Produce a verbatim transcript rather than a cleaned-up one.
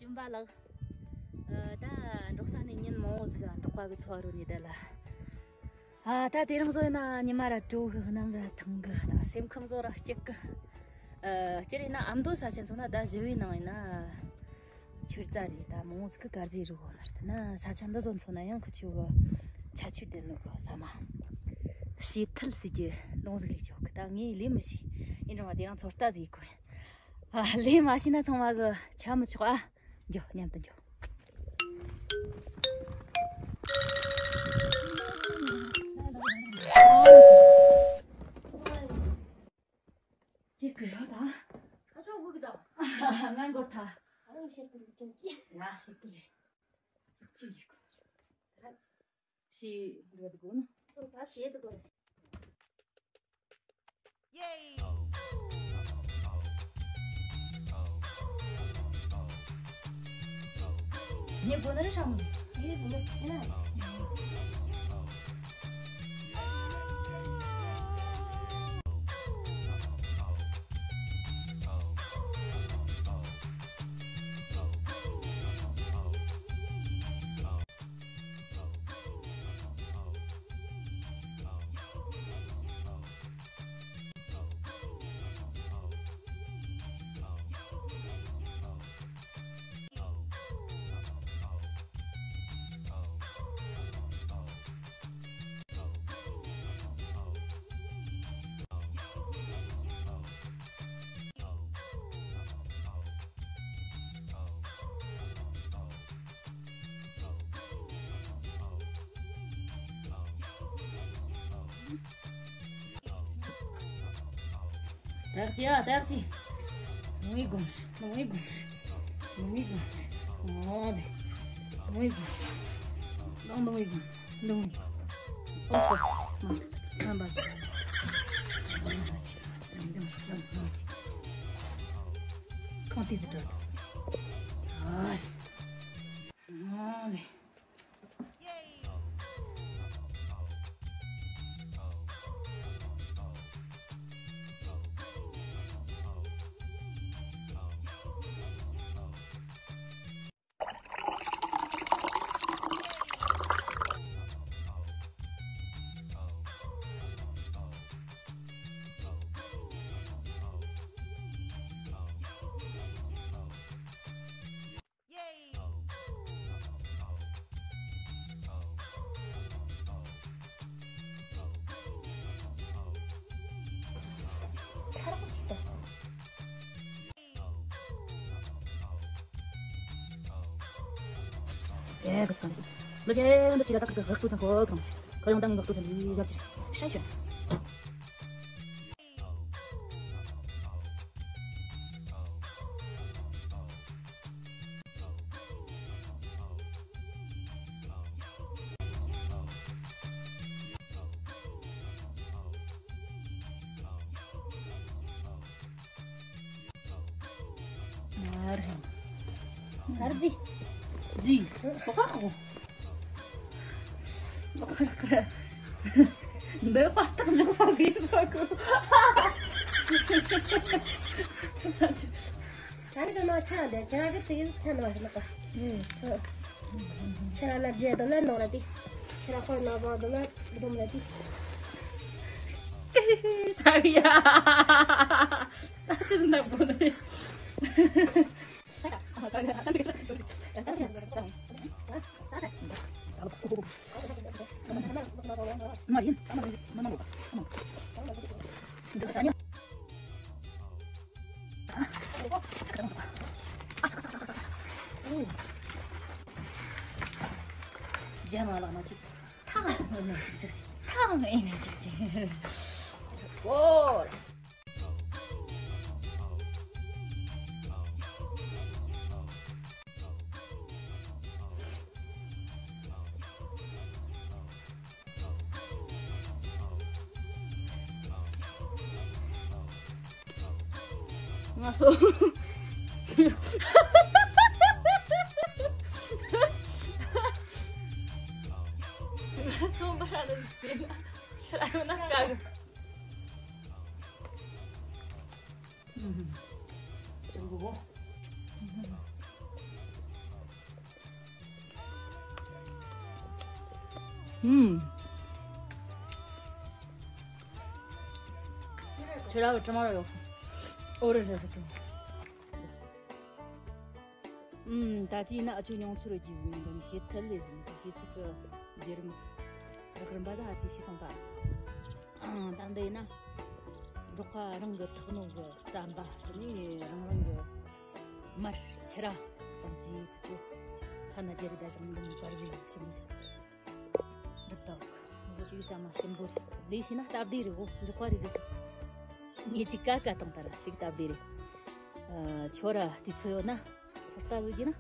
ལྕམ་པ་ལགས། ཨ། ད་འབྲོག་ས་ནས་ཉིན་མང་བོ་ཟིག་འབྲོག་པ་གི་འཚོ་བ་རོལ་ནས་བསྡད་ལ། ཨ། ད་དེ་རིང་བཟོ་ཡིན་ན་ཉི་མ་ར་དྲོ་གི། གནམ་ར་ཐང་གི། ད་སེམས་ཁམས་བཟོ་ར་སྐྱིད་གི། ཨ། སྤྱིར་ཡིན་ན་ཨ་མདོ་ས་ཆ་མཚོན་ན་ཟླ་བཞི་བའི་ནང་ཡིན་ན་ཆུ་རྩ་རེད། ད་མང་བོ་ཟིག་གི་དཀར་ཟས་རིགས་ཡོད་ནི་རེད། ད་ན་ས་ཆ་འདི་ཚོ་མཚོན་ན་ཡང་ཁི་ཆོ་གི་ཁྱད་ཆོས་ལྡན་ནོ་གི་ཟ་མ། བྱེ་ཐལ་ཟེར་གྱི་གདོང་ཟིག་ལས་ཆོག་གི། ད་ངས་ལས་མི་ཤེས། ཡིན་རུང་བ་དེ་རིང་ཚོད་ལྟ་ཟིག་གོ། ཨ། ལས་མ་ཤེས་ན་ཚང་མ་གི་ཆ་མི་ཆོག། ཨ། འགྱོ། མཉམ་དུ་འགྱོ། ཅི་གི་ཡོད་ད། ཁ་ཆོ་གུ་གི་ད། ང་འགོར་ཐལ། ཨ་རོ་ཤེད་དུ་ཅོ་ཅི། ཡ། ཤེད་དུ་ལས། ཅི་ཡི་གོ། ཤེད་འགྲོ་དགོས་ནོ། ད་ཤེད་དགོས། ངས་དགོས་ན་རེ་ཧྲ་མོ་ཟིག་ངས་དགོས་ན་ཁྱེད་ན། ད་ཅི་ཡ། ད་ཅི། ནང་མི་དགོས། ནང་མི་དགོས། ནང་མི་དགོས། ཨོ་དེ། ནང་མི་དགོས། ནང་ནང་མི་དགོས། ནང་མི་དགོས། ཨོ་ཧོ། མ། མ་འབའ། ཁང་ཏི་ཟི་དྲག་ཨ། ཨོ་དེ། ཨེ། ཁ་སང་། ལོ་ཆེན་འདི་ཕྱི་ལ་ད་ཁ་སང་ངག་ཏུ་ཚང་ཁོ་ཁང་། ཁ་ཡོང་དང་ངག་ཏུ་ཚང་ལི་ཞབས་ཕྱི་ཧྲན་ཤོད། ཨར་ཛི། ཛི། ལོག་ཁ་ཁོ། ལོག་ཁ་ཁ། འདི་དཔར་ཐག་ལོག་ས་ཟིག་ཟ་གོ། ད་ནི་དོ་ནོ་ཆ་འདི་ཆ་གི་ཚིག་ཚན་མ་ཟིན་ལ་ཁ། ཁྱེད་རང་ལ་རྒྱལ་དོ་ལ་ནོར་ར་དེ། ཁྱེད་རང་ཁོར་ན་བ་དོ་ལ་སྡོམ་ལ་དེ། ཆག་ཡ། ད་ཅི་ཟིན་ན་བོ་ནི། མ་ཡིན། རྒྱ་མ་ལག་ན་ཅིག་ཐག་ངོ་ནས་ཅིག་ཟེར། ཐག་ངོ་ནས་ཅིག་ཟེར། ཨོ། ང་སོ། ང་སོ་མ་ར་ལ་ཟེར་ན་ཤ་ར་ཡོད་ན་དཀའ་གི། ཨུམ། ཅང་གོ་གོ། ཨུམ། ཁྱོད་ར་བ་དྲི་མ་ར་ཡོད། ཨོ་རེད་རེད་ཟེར་དྲི། ཨུམ། ད་ཅི་ཡིན་ན་ཨ་ཆུ་མྱོང་ཚོར་གྱི་ཟིན་འདོན་བྱེད་ཐལ་ལས་ཟིན་བྱེད་ཐུབ་ཀྱི་བརྒྱུད་རིམ་རགས་རིམ་པ་ད་ཨ་ཅི་ཤེས་སོང་པ། ཨང་། ད་འདི་ཡིན་ན་འབྲོག་པ་རང་གི་ཐག་ནོ་གི་རྩམ་པ་དེ་ནས་རང་རང་གི་མར་ཕྱུ་ར་དང་ཅི་ཁུ་ཚོ་ཐ་ན་རྒྱ་རི་ད་ཞང་འདི་བར་བའི་ཞིང་འདི་དག་བཟོ་ཞིག་ཟ་མ་ཞིམ་པོ་རེད། ལས་བྱས་ན་སྟབས་བདེ་རེད། འོ་འབྲོག་པ་རེད་འདུག་ངས་ཅིག་ཀ་ཀ་བཏང་ད་ར་ཞིག་སྟབས་བདེ་རེད། ཨ། ཁྱོད་ར་དུས་ཚོད་ཡོད་ན་ཚོད་ལྟ་ལོས་རྒྱུ་ན།